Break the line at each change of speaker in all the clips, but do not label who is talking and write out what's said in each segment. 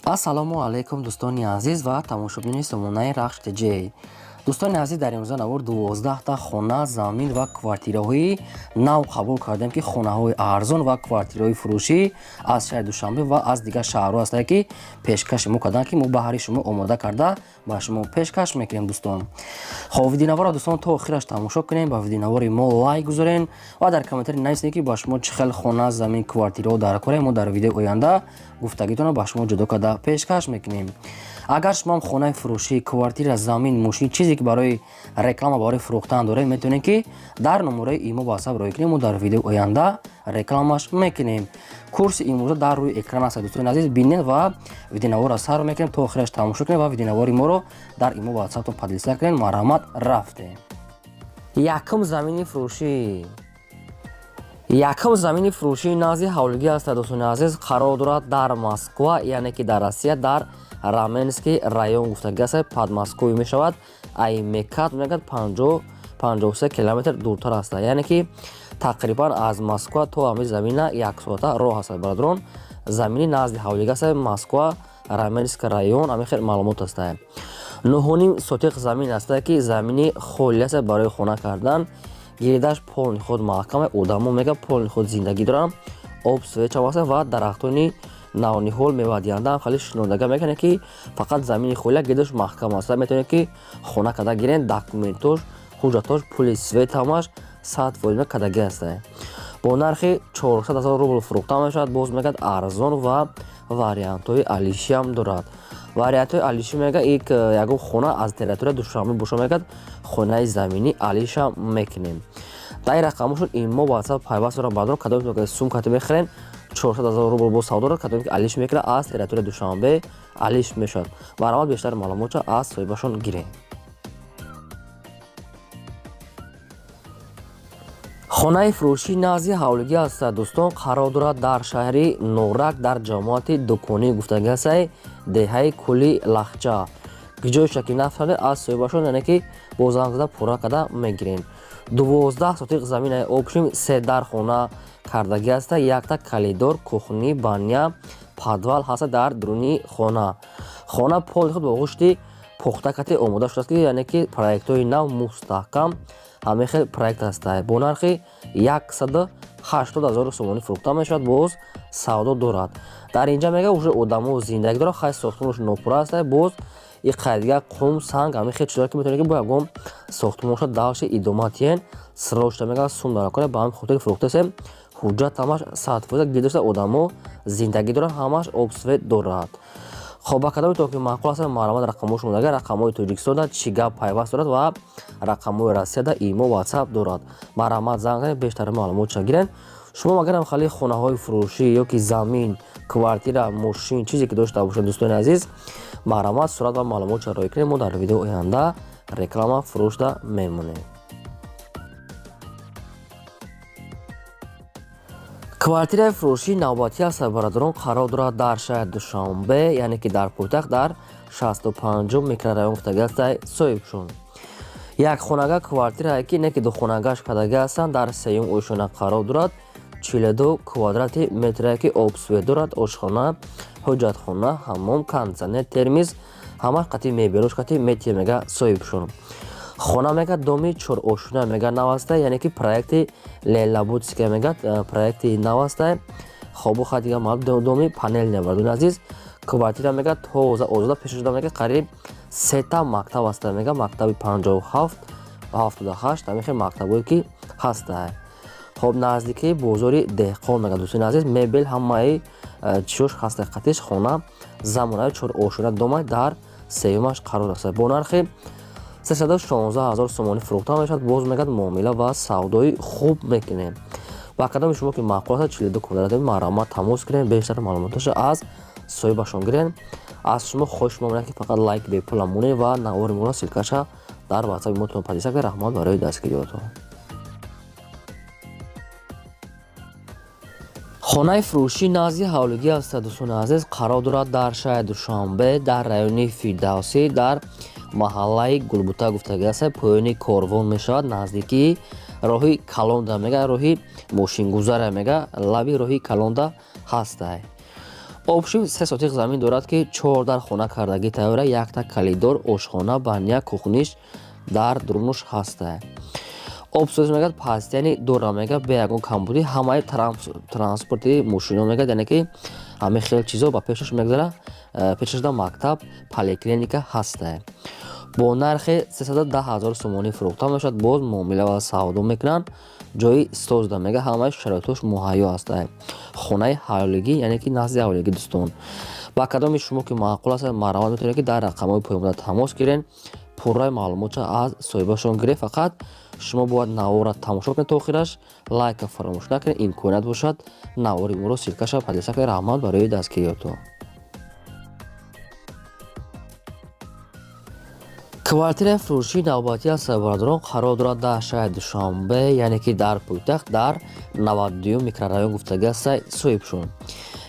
Ассалому алайкум, дӯстони азиз ва тамошобинони сомонаи Рахш ТЖ. Дӯстони азиз, дар имрӯза навор 12та хона, замин ва квартираҳои нав қабул кардем, ки хонаҳои арзон ва квартираҳои фурӯшӣ аз шаҳри Душанбе ва аз дигар шаҳрҳо ҳастанд, ки пешкаши мо карданд, ки мо баҳри шумо омода карда ба шумо пешкаш мекунем, дӯстон. Хоб, видеонаворро, дӯстон, то охираш тамошо кунем, ба видеонавори мо лайк гузорен ва дар комментарий нависед, ки ба шумо чӣ хел хона, замин, квартираҳо дар корем. Мо дар видеои оянда гуфтагитонро ба шумо ҷудо карда пешкаш мекунем. Агар шумоам хонаи фурӯшӣ, квартира, замин, мошин, чизе ки барои реклама, барои фурӯхтан доред, метавонед, ки дар номерои имо, ватсап роҳӣ кунем, мо дар видеои оянда рекламаш мекунем. Курси имрӯза дар рӯи экран аст, дӯстони азиз, бинед ва видеонаворро сар мекунем, то охираш тамошо кунем ва видеонавори моро дар имо, ватсаптон поделиться кунед. Марҳамат, рафтем. Якум замини фурӯшӣ. Якум замини фурӯшии назди ҳавлигӣ аст, дӯстони азиз, қарор дорад дар Москва, яъне ки дар Россия, дар Раменский район гуфтагӣ аст, Подмосковье мешавад. Ай МКАД мегӯяд 53 километр дуртар аст, яъне ки тақрибан аз Москва то ҳамин замина як соата роҳ аст. Бародарон, замини назди ҳавлигӣ аст, Москва, Раменский район, ҳамин хел маълумот аст. 9,5 сотиқ замин аст, ки замини холӣ аст барои хона кардан. Гирдаш полный худ маҳкама, одамо мега полный худ зиндагӣ доранд, об, свет чам аст ва дарахтони навниҳол мевадиҳандаам хеле шинондага мекунад, ки фақат замини холия, гирдаш маҳкам аст, метавонед, ки хона карда гирен. Документош, ҳуҷҷатош, пули свет ҳамаш 100% кардагӣ аст. Бо нархи 400 ҳазор рубл фурӯхта мешавад. Боз мегӯяд, арзон ва вариантҳои алишиам дорад. Вариантҳои алишӣ мега, ик ягон хона аз территория Душанбе боша, мегӯяд, хонаи заминӣ алиша мекунем. Дар ин рақамошон имо, ватсап пайваст дорам. Баъдон кадоме сумкате мехарем, 400 ҳазор рубл боз савдо дорад. Кадоме ки алиш мекунад, аз территория Душанбе алиш мешавад. Марҳамат, бештар маълумотро аз соҳибашон гирем. Хонаи фурӯшии назди ҳавлигӣ аст, дӯстон, қарор дорад дар шаҳри Норак, дар ҷамоати Дуконӣ гуфтагӣ астай, деҳаи Кӯли Лахча. Ҷойша ки нафаҳмед, аз соҳибашон, яъне ки бо занг зада пурра карда мегирем. 12 сотиқ заминаи обшим, се дар хона кардагӣ аста, якта калидор, кухни, баня, подвал ҳаста дар дуруни хона. Хона поли худ бо ғушти пухта кати омода шудааст, ки яъне ки проектҳои нав, мустаҳкам, ҳамин хел проект аста. Бо нархи 180 ҳазору сомонӣ фурӯхта мешавад, боз савдо дорад. Дар инҷа мега, уже одамо зиндагӣ дорад, хай сохтмонаш нопурра аста, боз и қайдига қум, санг, ҳамин хел чизое ки метавонед, ки бо ягон сохтмонша дальше идома диҳен. Срочно мега, сум даркора, ба ҳамин хотири фурӯхтасем. Ҳуҷҷат ҳамаш 100% гирдашта, одамо зиндагӣ дорад, ҳамаш об, свет дорад. Хоб, ба кадоме то ки маъқул аст, марҳамат, рақамҳошон агар рақамҳои Тоҷикистонда чӣ гап пайваст дорад ва рақамҳои Россияда имо, ватсап дорад. Марҳамат, занг занед, бештар маълумотша гирен. Шумо агарам хали хонаҳои фурӯшӣ ё ки замин, квартира, мошин, чизе ки дошта бошед, дӯстони азиз, марҳамат, сурат ва маълумотша роҳӣ кунед, мо дар видеои оянда реклама фурӯшда мемонем. Квартираи фурӯшии навбатӣ аст, бародарон, қарор дорад дар шаҳри Душанбе, яъне ки дар пойтахт, дар 65-ум микрорайон гуфтагӣ астай соҳибшон. Як хонага квартирае, ки не ки духонагаш кардагӣ ҳастанд, дар сеюм ошёна қарор дорад, 42 квадрати метрае, ки об, свет дорад, ошхона, ҳоҷатхона, ҳаммом, кондитсионер, термиз, ҳамаш қати мебелош қати метия, мега соҳибшон. Хона мега доми чорошёна мега нав аста, яъне ки проекти Лелабутская мега, проекти нав аста. Хобу ха дига доми панельная. Бародарони азиз, квартира мега тоза, озода, пешашуда, мега қариб сета мактаб аста, мега мактаби 57, 78, ҳамин хел мактабҳое ки ҳаста. Хоб, наздикии бозори Деҳқон мега, дӯстони азиз, мебел ҳамаи чиёш ҳаста қатиш. Хона замонави чорошёна домай дар сеюмаш қарор аст. Бо нархи 316 ҳазор сомонӣ фурӯхта мешавад. Боз мегӯяд, муомила ва савдои хуб мекунем. Ба кадоми шумо ки маъқул аст, 42 квадрати, марҳамат, тамос кунед, бештар маълумоташа аз соҳибашон гирен. Аз шумо хоҳиш мемонад, ки фақат лайк бепула монед ва навори моро ссылкаша дар ватсапи мотон поделиться кунед. Раҳмат барои дастгириётон. Хонаи фурӯшӣ назди ҳавлигӣ аст, дӯстони азиз, қарор дорад дар шаҳри Душанбе, дар райони Фирдавсӣ, дар маҳаллаи Гулбута гуфтагӣ аст, поёни корвон мешавад, наздикии роҳи калонда мега, роҳи мошингузара мега, лаби роҳи калонда ҳастай. Общим 3 сотих замин дорад, ки 4 дар хона кардагӣ тайёра, якта калидор, ошхона, баня, кухниш дар дурунуш ҳаста. Обсоз мегӯяд, пастияни дора мегӯяд, бе ягон камбудӣ ҳамаи транспорти мошино мегӯяд, яъне ки ҳамаи хел чизо ба пешаш мегузара. Пешашда мактаб, поликлиника ҳаста. Бо нархи 310 ҳазор сомонӣ фурӯхта мешавад. Боз муомила ва савдо мекунанд. Ҷои созда мега, ҳамаи шароитош муҳайё ҳаста. Хонаи ҳавлигӣ, яъне ки назди ҳавлигӣ. Дӯстон, ба кадоми шумо ки маъқул аст, марҳамат, метавонед, ки дар рақамҳои поёнбуда тамос гирен, пурраи маълумотша аз соҳибашон гиред. Фақат шумо бояд наворро тамошо кунед то охираш, лайка фаромӯш накунед, имконият бошад, навори моро ссылкаша поделиться кунед. Раҳмат барои дастгириётон. Квартираи фурӯшии навбатӣ аз бародарон қарор дорад дар шаҳри Душанбе, яъне ки дар пойтахт, дар 92 микрорайон гуфтагӣ аст соҳибшон.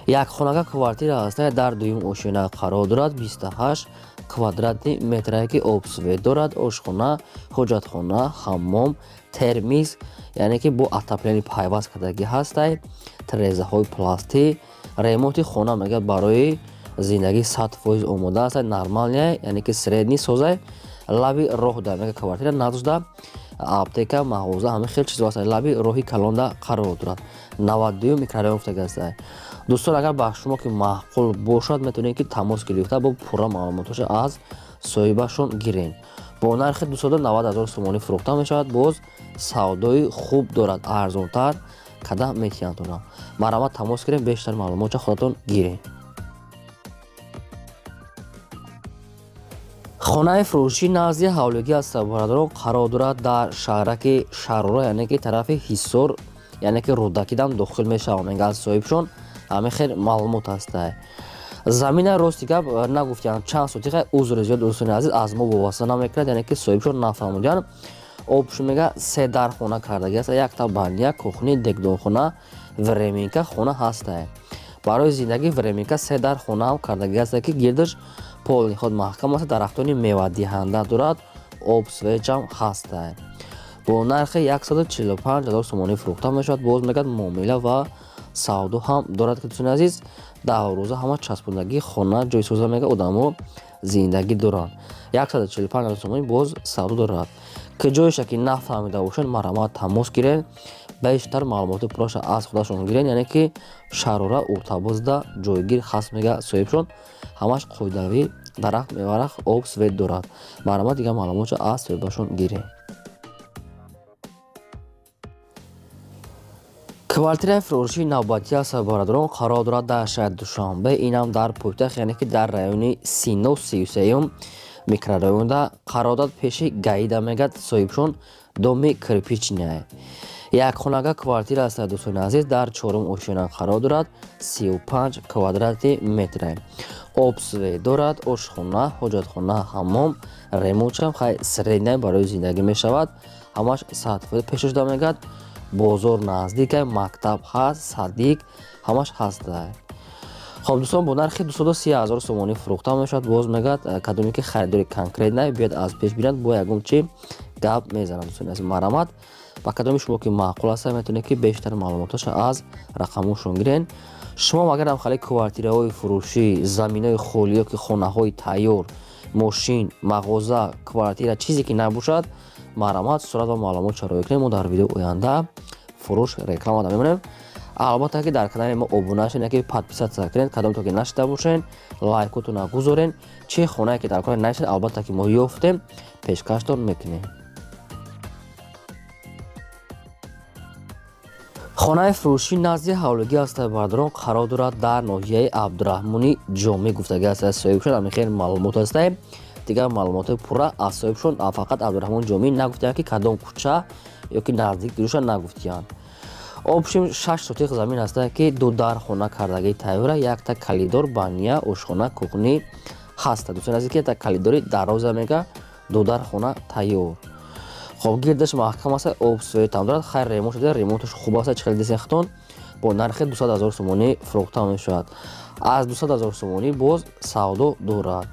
Якхонага квартира ҳаста, дар дуюм ошёна қарор дорад, 28 квадратный метрае, ки обсвет дорад, ошхона, ҳоҷатхона, ҳаммом, термиз, яъне ки бо отопление пайваст кардагӣ ҳастай, тирезаҳои пластӣ. Ремонти хона мегӯяд, барои зиндагӣ 100% омода аст, нормальная, яъне ки средний созай. Лаби роҳ да мега квартира, наздушда аптека, мағоза, ҳама хел чизо аст. Лаби роҳи калонда қарор дорад, 92 микрорайон гуфтагӣ аст. Дӯстон, агар ба шумо ки маъқул бошад, метавонед, ки тамос гирифта, бо пурра маълумотоша аз соҳибашон гирен. Бо нархи 290 ҳазор сомонӣ фурӯхта мешавад. Боз савдои хуб дорад, арзонтар када метиҳанд. Марҳамат, тамос гирем, бештар маълумотша худатон гирен. Хонаи фурӯшӣ назди ҳавлигӣ аст, бародарон, қарор дорад дар шаҳраки Шарора, яъне ки тарафи Ҳисор, яъне ки Рӯдакидам дохил мешавад, мегӯяд соҳибшон. Ҳамин хел маълумот ҳаста. Замина, рости гап, нагуфтиям чанд сотиқа, узри зиёд, дӯстони азиз, аз мо вобаста намекунад, яъне ки соҳибшон нафаҳмудиянд. Обшу мега, се дар хона кардагӣ аст, якта баня, кухни, дегдонхона, временка хона ҳаста. Барои зиндагӣ временка се дар хонаам кардагӣ аст, ки гирдаш полный худ маҳкам аст, дарахтони мевадиҳанда дорад, об свечам ҳаста. Бо нархи 145 ҳазор сомонӣ фурӯхта мешавад. Боз мегӯяд, муомила ва савдо ҳам дорад, ки дӯстони азиз, 10 рӯза ҳама часпондагӣ хона ҷойсоза мега, одамо зиндагӣ доранд. 145 ҳазор сомонӣ боз савдо дорад. Ки ҷоеша ки нафаҳмида бошед, марҳамат, тамос гиред, бештар маълумоти пурраша аз худашон гиред. Яъне ки Шарора, Уртабозда ҷойгир ҳаст, мега соҳибшон. Ҳамаш қоидавӣ, дарахт, меварахт, об, свет дорад. Марҳамат, дигар маълумотша аз соҳибашон гиред. Квартираи фурӯшии навбатӣ аст, бародарон, қарор дорад дар шаҳри Душанбе, инам дар пойтахт, яъне ки дар райони Сино, 33-юм микрорайонда қарор дорад, пеши ГАИда, мегӯяд соҳибшон, доми кирпичная. Якхонага квартира аст, дӯстони азиз, дар чорум ошёна қарор дорад, 35 квадратный метре, обсвет дорад, ошхона, ҳоҷатхона, ҳаммом. Ремонтшам хай средняй, барои зиндагӣ мешавад, ҳамаш 100% пешашуда, мегӯяд. Бозор наздика, мактаб ҳаст, садик, ҳамаш ҳаста. Хоб, дӯстон, бо нархи 230 ҳазор сомонӣ фурӯхта мешавад. Боз мегӯяд, кадоме ки харидори конкретный биёд, аз пеш бинад, бо ягон чи гап мезанад. Дӯстони азиз, марҳамат, ба кадоми шумо ки маъқул аст, метавонед, ки бештар маълумоташа аз рақамҳошон гирен. Шумо агарам хали квартираҳои фурӯшӣ, заминаи холӣ ё ки хонаҳои тайёр, мошин, мағоза, квартира, чизе ки набошад, марҳамат, сурат ва маълумот шароӣ кунед. Мо дар видеои оянда фурӯш реклама мемонем. Албатта, ки дар канали мо обуна шавед, яке подписаться кунед, кадомто ки нашида бошед, лайкотона гузорен. Чӣ хонае ки дар кор нашед, албатта, ки мо ёфтем, пешкаштон мекунем. Хонаи фурӯшӣ назди ҳавлигӣ аст, бародарон, қарор дорад дар ноҳияи Абдураҳмони Ҷомӣ, гуфтагӣ аст соҳибшон. Ҳамин хел маълумот ҳастаем. Дигар маълумотҳои пурра аз соҳибшон. Фақат Абдураҳмон Ҷомӣ нагуфтиянд, ки кадом кӯча ё ки наздик дуруша нагуфтиянд. Общим 6 сотих замин ҳаста, ки ду дар хона кардагии тайёра, якта калидор, баня, ошхона, кухни ҳаста. Дӯстони азиз, ки якта калидори дароза, мега, ду дар хона тайёр. Хоб, гирдаш маҳкам аст, об светам дорад. Хайр, ремонт шуда, ремонташ хуб аст, чӣ хеле десехтон. Бо нархи 200 ҳазор сомонӣ фурӯхта мешавад. Аз 200 ҳазор сомонӣ боз савдо дорад.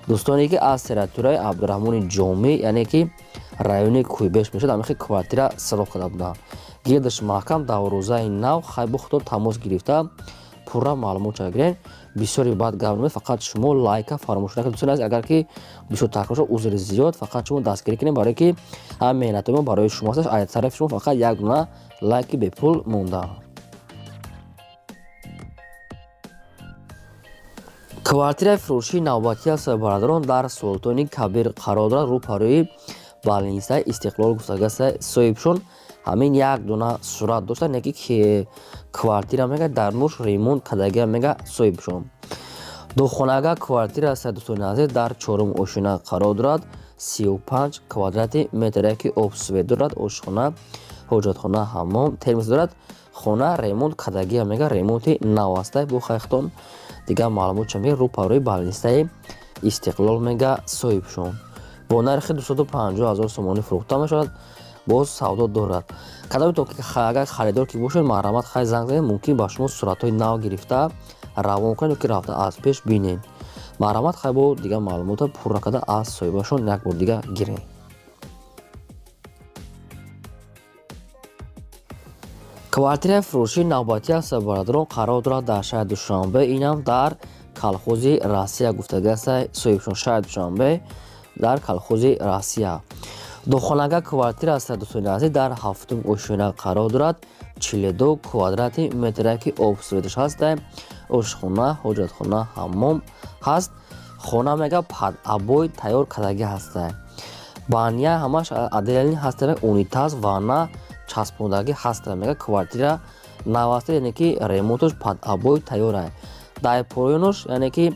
Дӯстоне ки аз территорияи Абдураҳмони Ҷомӣ, яъне ки райони Кӯйбеш мешавад, ҳамин квартира силоқ карда буданд, гирдаш маҳкам, даврӯзаи нав. Хай, бо худо тамос гирифта, Пурра маълумот гирен. Бисёри бад гап намед, фақат шумо лайка фаромӯш накунед. Дӯстони азиз, агар ки бисёр такрор шуд, узри зиёд, фақат шумо дастгирӣ кунед, барое ки ҳама меҳнатҳои мо барои шумо аст. Аз тарафи шумо фақат як дона лайки бепул монда. Квартираи фурӯшии навбатӣ аст, бародарон, дар Султони Кабир қарор дорад, рӯпарӯи балнисаи Истиқлол гуфтагааст. Соҳибшон ҳамин як дона сурат дошта, не ки квартира мега дар нуш ремонт кардагия мега соҳибшон. Духонага квартира аст, дӯстони азиз, дар чорум ошина қарор дорад, 35 квадрати метр, ки об свет дорад, ошхона, ҳоҷатхона, ҳаммом, термос дорад. Хона ремонт кардагия мега, ремонти нав аст. Бо хайхтон дигар маълумот ча мега, рӯпарӯи балнисаи Истиқлол мега соҳибшон. Бо нархи 250 ҳазор сомонӣ фурӯхта мешавад, боз савдо дорад. Кадоме ки агар харидор ки бошед, марҳамат, хай занг занед, мумкин ба шумо суратҳои нав гирифта равон кунед ё ки рафта аз пеш бинед. Марҳамат, хай бо дигар маълумотро пурра карда аз соҳибашон як бор дига гиред. Квартираи фурӯшии навбатӣ аст, бародарон, қарор дорад дар шаҳри Душанбе, инам дар колхози Россия гуфтагааст соҳибшон. Шаҳри Душанбе дар колхози Россия. Духонага квартира аст, дӯстони азиз, дар ҳафтум ошёна қарор дорад, 42 квадрати метр, ки об светаш ҳаст, ошхона, ҳоҷатхона, ҳаммом ҳаст. Хона мега под обой тайёр кардагӣ ҳаст. Баня ҳамаш отдельный ҳаст, унитаз, ванна часпондагӣ ҳаст. Мега квартира нав аст, яъне ки ремонташ под обой тайёр аст. Дар поёнаш, яъне ки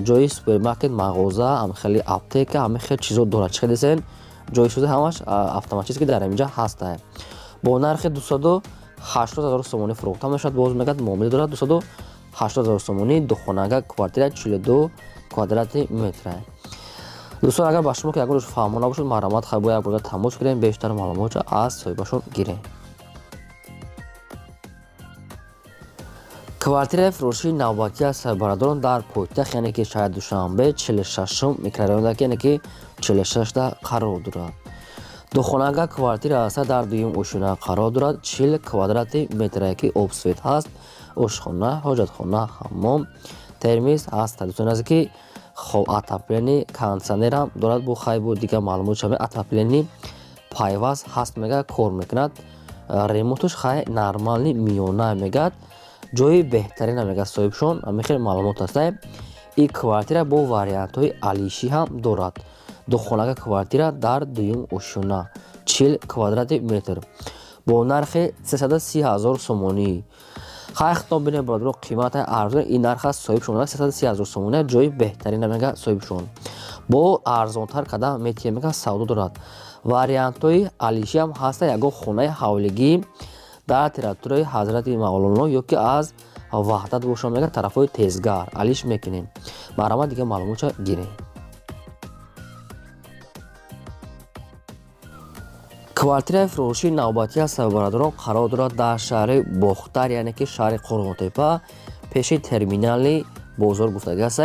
ҷои супермаркет, мағоза, ҳам хеле аптека, ҳама хел чизо дорад. Чӣ хел ҷои шуда ҳамаш автоматически дар инҷа ҳаст. Бо нархи 280 ҳазор сомонӣ фурӯхта мешавад, боз мегӯяд муомила дорад. 280 ҳазор сомонӣ, духонага квартира, 42 квадрати метр. Дӯстон, агар ба шумо ки ягон фаҳмо набошад, марҳамат, хай бо як бор тамос кунем, бештар маълумотро аз соҳибашон гирем. Квартираи фурӯшии навбатӣ аст, бародарон, дар пойтахт, яъне ки шаҳри Душанбе, 46-ум микрорайонда, яъне ки 46-да қарор дорад. Духонага квартира аст, дар дуюм ошёна қарор дорад, 40 квадрати метр, ки об свет ҳаст, ошхона, ҳоҷатхона, ҳаммом, термис ҳаст. Дӯстони азиз, ки хоб отопление, кондитсионер ҳам дорад. Бо хай бо дигар маълумот шава, отопление пайваст ҳаст, мега кор мекунад. Ремонташ хай нормальный миёна мегӯяд, ҷои беҳтарина мегӯяд соҳибшон. Ҳамин хел маълумот аст. Ин квартира бо вариантҳои алишӣ ҳам дорад. Духонага квартира дар дуюм ошёна, 40 квадрати метр, бо нархи 330 ҳазор сомонӣ. Хай хитоб бинед, бародаро, қимати арзон ин нарх аст. Соҳибшон 330 ҳазор сомонӣ, ҷои беҳтарина мегӯяд соҳибшон. Бо арзонтар карда метиҳем, мегӯяд, савдо дорад. Вариантҳои алишӣ ҳам ҳаста. Ягон хонаи ҳавлигӣ дар территорияи Ҳазрати Мавлоно ё ки аз Ваҳдат боша, мега тарафҳои Тезгар алиш мекунем. Марҳамат, дигар маълумотша гирем. Квартираи фурӯшии навбатӣ аст, бародарон, қарор дорад дар шаҳри Бохтар, яъне ки шаҳри Қурғонтепа, пеши терминали бозор гуфтагиаст,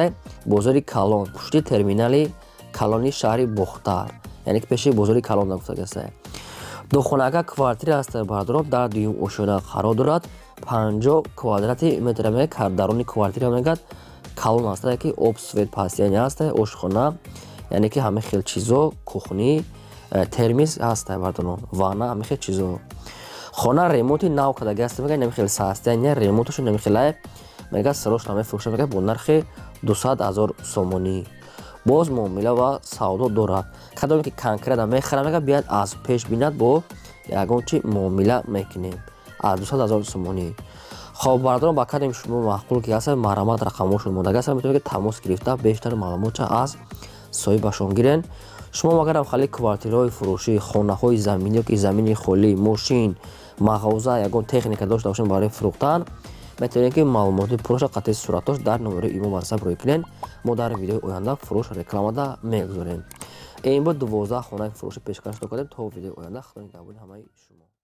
бозори калон, пушти терминали калони шаҳри Бохтар, яъне ки пеши бозори калон гуфтагиаст. Духонага квартира аст, бародарон, дар дуюм ошёна қарор дорад, 50 квадрати метр. Мега даруни квартира мегӯяд калон аст, ки об свет постоянный ҳаст, ошхона, яъне ки ҳама хел чизо, кухни, термис ҳаст, бародарон, ванна, ҳама хел чизо. Хона ремонти нав кардаги аст, мега нами хел состояние ремонташо нами хелай, мега срочно мефурӯшад, мега бо нархи 200 ҳазор сомонӣ. Боз муомила ва савдо дорад. Кадоме ки конкретно мехарад, мега биёяд аз пеш бинад, бо ягон чи муомила мекунем аз 200 ҳазор сомонӣ. Хоб, бародарон, ба кадоме шумо маъқул ки ҳастад, марҳамат, рақамҳошон мондаги аст, метавонед ки тамос гирифта бештар маълумотша аз соҳибашон гирен. Шумо агарам хали квартираҳои фурӯшӣ, хонаҳои заминӣ ё ки замини холӣ, мошин, мағоза, ягон техника дошта бошед барои фурӯхтан, метавонед ки маълумоти пурраша қатъи суратош дар номерои имо ватсап рӯй кунед. Мо дар видеои оянда фурӯш рекламада мегузорем. Ин буд 12 хонаи фурӯшӣ пешкаш кардем. То видеои оянда, худо нигаҳбони ҳамаи шумо.